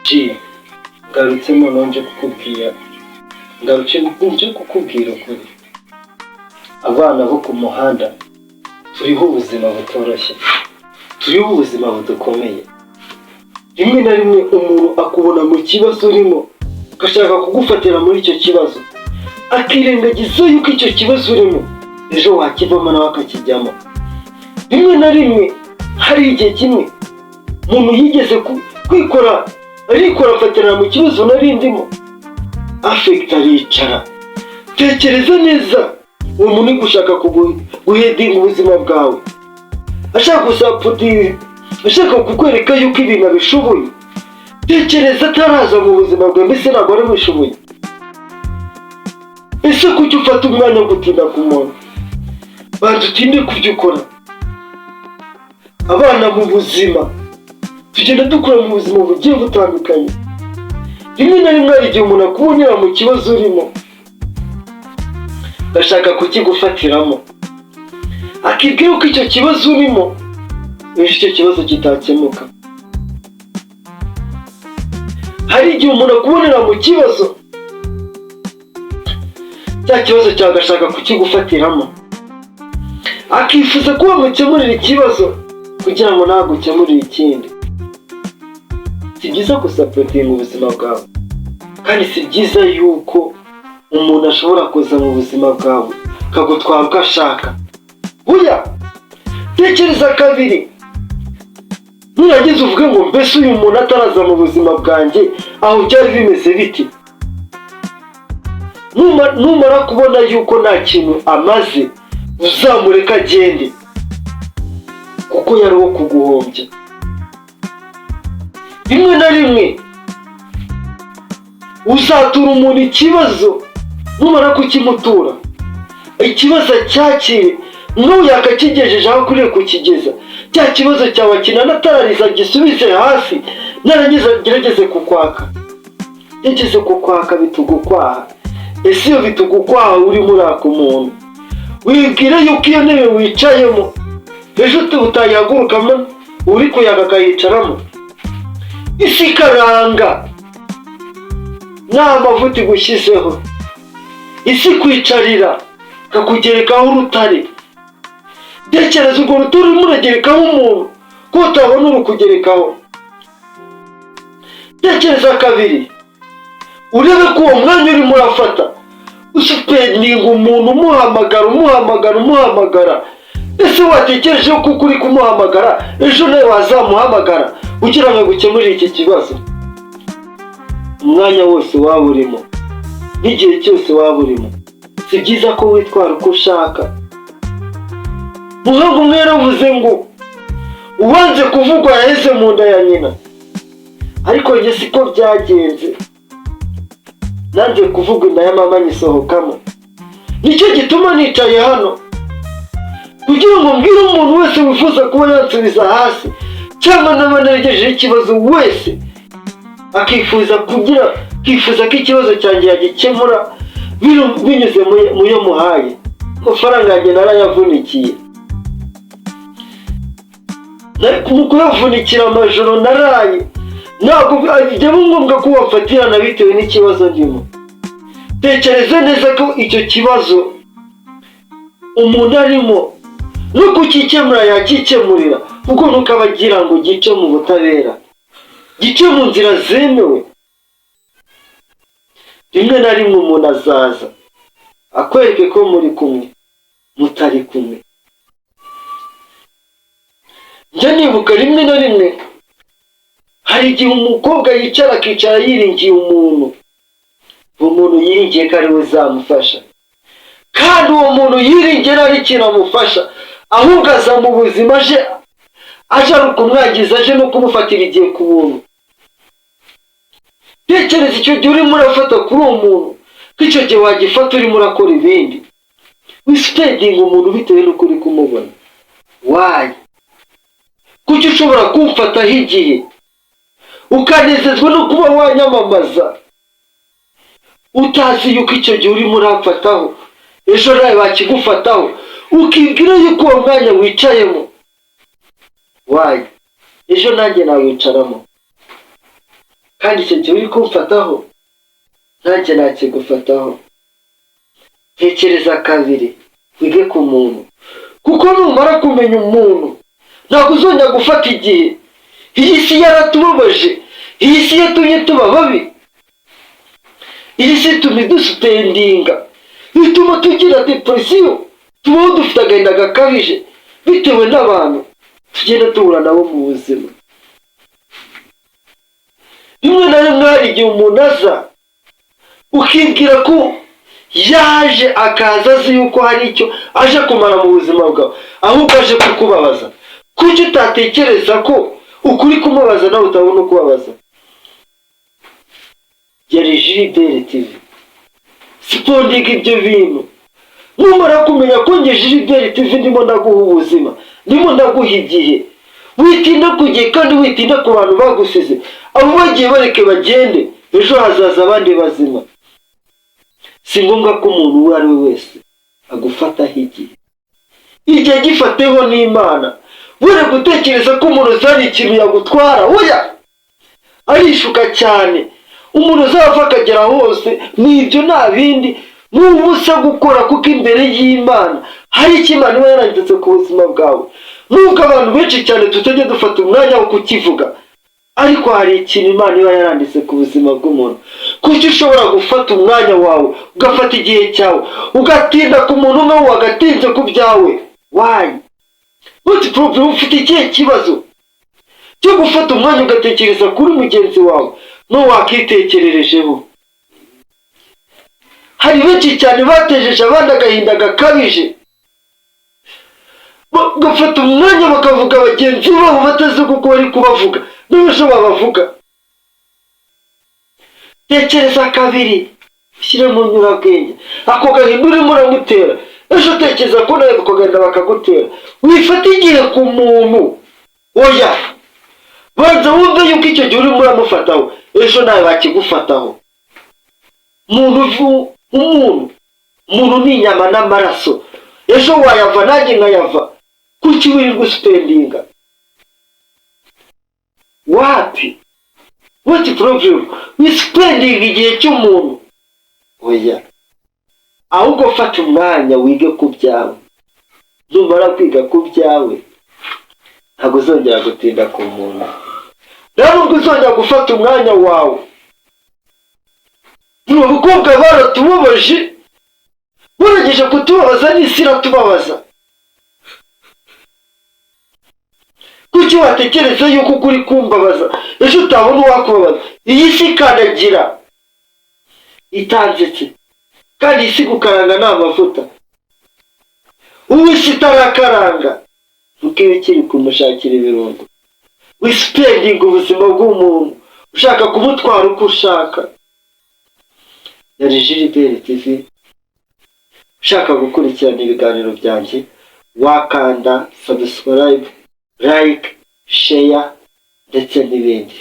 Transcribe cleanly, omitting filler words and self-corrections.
G, ngarutse noneho nje kukubwira, ngarutse nje kukubwira ukuri. Abana bo ku muhanda turiho ubuzima butoroshye, turiho ubuzima budukomeye. Rimwe na rimwe umuntu akubona mu kibazo urimo, agashaka kugufatira muri icyo kibazo, akirengagiza yuko icyo kibazo urimo ejo wakivamo nawe akakijyamo. Rimwe na rimwe hari igihe kimwe umuntu yigeze kwikora, arikora, afatira mu kibazo nari ndimo, afekita, aricara. Tekereza neza, uwo muntu uri gushaka guhedinga ubuzima bwawe, ashaka gusapudira, ashaka kukwereka yuko ibintu abishoboye. Tekereza ataraza mu buzima bwawe, mbese ntabwo wari wishoboye? Ese kuki ufata umwanya wo gutinda ku muntu? Banza utinde ku byo ukora. Abana mu buzima tugenda dukura mu buzima bugiye butandukanye. Rimwe na rimwe hari igihe umuntu akubonera mu kibazo urimo, agashaka kukigufatiramo, akibwira ko icyo kibazo urimo ejo icyo kibazo kitakemuka. Hari igihe umuntu akubonera mu kibazo, cya kibazo cyawe agashaka kukigufatiramo, akifuza ko wamukemurira ikibazo kugira ngo ntagukemurire ikindi. Si byiza gusapotinga ubuzima bwawe, kandi si byiza yuko umuntu ashobora kuza mu buzima bwawe akagutwara uko ashaka. Buya tekereza kabiri, nurangiza uvuge ngo: "Mbese uyu muntu ataraza mu buzima bwanjye, aho byari bimeze biti?" Numara kubona yuko nta kintu amaze, uzamureke agende, kuko yari uwo kuguhombya. Rimwe na rimwe uzatura umuntu ikibazo, numara kukimutura ikibazo acyakire, n'uyu yakakigejeje aho akwiriye kukigeza, cya kibazo cyawe akinanatarariza, gisubize hasi, narangiza agerageze kukwaka. Yageze kukwaka bitugukwaha. Ese iyo bitugukwaha urimo uraka umuntu, wibwira yuko iyo ntebe wicayemo ejo utayihagurukamo, uri kuyaga akayicaramo? Isi ikaranga nta mavuta igushyizeho, isi kwicarira ikakugerekaho urutare. Tekereza urwo rutare urimo uragerekaho umuntu, ko utabona urukugerekaho. Tekereza kabiri, urebe ko uwo mwanya urimo urafata usipendinga umuntu, umuhamagara, umuhamagara, umuhamagara. Ese watekereje ko uko uri kumuhamagara ejo nawe wazamuhamagara kugira ngo agukemurire iki kibazo? Umwanya wose waba urimo n'igihe cyose waba urimo, si byiza ko witwara uko ushaka. Muhanga umwe yaravuze ngo: "Uwanze kuvugwa yaheze mu nda ya nyina." Ariko njye siko byagenze, nanze kuvugwa inda ya mama nyisohokamo. Nicyo gituma nicaye hano kugira ngo mbwire umuntu wese wifuza kuba yansubiza hasi, cyangwa naba naragejejeho ikibazo wese akifuza kugira, akifuza ko ikibazo cyanjye yagikemura binyuze mu yo muhaye. Amafaranga yanjye narayavunikiye. Mu kuyavunikira amajoro naraye, ntabwo byaba ngombwa ko wafatirana bitewe n'ikibazo ndimo. Tekereza neza ko icyo kibazo umuntu arimo no kukikemura yakikemurira, kuko ntukaba agira ngo gice mu butabera, gice mu nzira zemewe. Rimwe na rimwe umuntu azaza akwereke ko muri kumwe, mutari kumwe. Njya nibuka rimwe na rimwe hari igihe umukobwa yicara, akicara yiringiye umuntu, uwo muntu yiringiye ko ariwe uzamufasha, kandi uwo muntu yiringiye nta n'ikintu amufasha, ahubwo aza mu buzima aje ari ukumwangiza, aje no kumufatira igihe ku buntu. Tekereza icyo gihe urimo urafata kuri uwo muntu, ko icyo gihe wagifata urimo urakora ibindi. Wisipedinga umuntu bitewe n'uko uri kumubona. Why? Kuki ushobora kumfataho igihe, ukanezezwa no kuba wanyamamaza, utazi yuko icyo gihe urimo uramfataho ejo nawe bakigufataho, ukibwira yuko uwo mwanya wicayemo, why, ejo nanjye nawicaramo? Kandi icyo gihe uri kumfataho, nanjye nakigufataho. Tekereza kabiri, wige ku muntu, kuko numara kumenya umuntu ntabwo uzongera gufata igihe. Iyi si yaratubabaje, iyi si yatumye tuba babi, iyi si ituma iduspendinga, bituma tugira depression, tubaho dufite agahinda gakabije bitewe n'abantu tugenda duhura nabo mu buzima. Rimwe na rimwe hari igihe umuntu aza ukibwira ko yaje, akaza azi yuko hari icyo aje kumara mu buzima bwawe, ahubwo aje kukubabaza. Kuki utatekereza ko ukuri kumubaza nawe utabona ukubabaza? Yari Gilbert TV. Spendinga ibyo bintu. Numara kumenya ko nge Gilbert TV ndimo ndaguha ubuzima, ndimo ndaguha igihe, witinda ku gihe kandi witinda ku bantu bagusize. Abo bagiye bareke bagende, ejo hazaza abandi bazima. Si ngombwa ko umuntu uwo ari we wese agufataho igihe. Igihe gifateho n'Imana. Were gutekereza ko umuntu uzana ikintu yagutwara, oya, arishuka cyane. Umuntu uzava akagera hose ni ibyo, nta bindi, ni ubusa gukora, kuko imbere y'Imana hari icyo Imana iba yaranditse ku buzima bwawe. Nubwo abantu benshi cyane tutajya dufata umwanya wo kukivuga, ariko hari ikintu Imana iba yaranditse ku buzima bw'umuntu. Kuki ushobora gufata umwanya wawe, ugafata igihe cyawe, ugatinda ku muntu umwe, wagatinze ku byawe? Why? What problem? Ufite ikihe kibazo cyo gufata umwanya ugatekereza kuri mugenzi wawe n'uwakitekererejeho? Hari benshi cyane batejeje abandi agahinda gakabije, bagafata umwanya bakavuga bagenzi babo batazi kuko bari kubavuga n'ejo babavuga. Tekereza kabiri, ushyire mu nyurabwenge. Ako gahinda urimo uramutera, ejo utekereza ko nawe ako gahinda bakagutera. Wifata igihe ku muntu, oya. Banza wumve yuko icyo gihe urimo uramufataho, ejo nawe bakigufataho. Umuntu, umuntu, umuntu ni inyama n'amaraso. Ejo wayava, nanjye nkayava. Kuki wirirwa uspendinga? Wapi, what problem? Wispendinga igihe cy'umuntu, oya. Ahubwo fata umwanya wige ku byawe. Numara kwiga ku byawe, ntabwo uzongera gutinda ku muntu, nta nubwo uzongera gufata umwanya wawe. Ni abakobwa baratubabaje, barangije kutubabaza n'isi iratubabaza. Kuki watekereza yuko ukuri kumbabaza, ejo utabona uwakubabaza? Iyi si ikandagira itanzitse, kandi isi gukaranga ni amavuta. Ubu isi itarakaranga, kuko iba ikiri kumushakira ibirungo. Wispendinga ubuzima bw'umuntu ushaka kumutwara uko ushaka. Yari Gilbert TV. Ushaka gukurikirana ibiganiro byanjye, wakanda subscribe, like, share ndetse n'ibindi.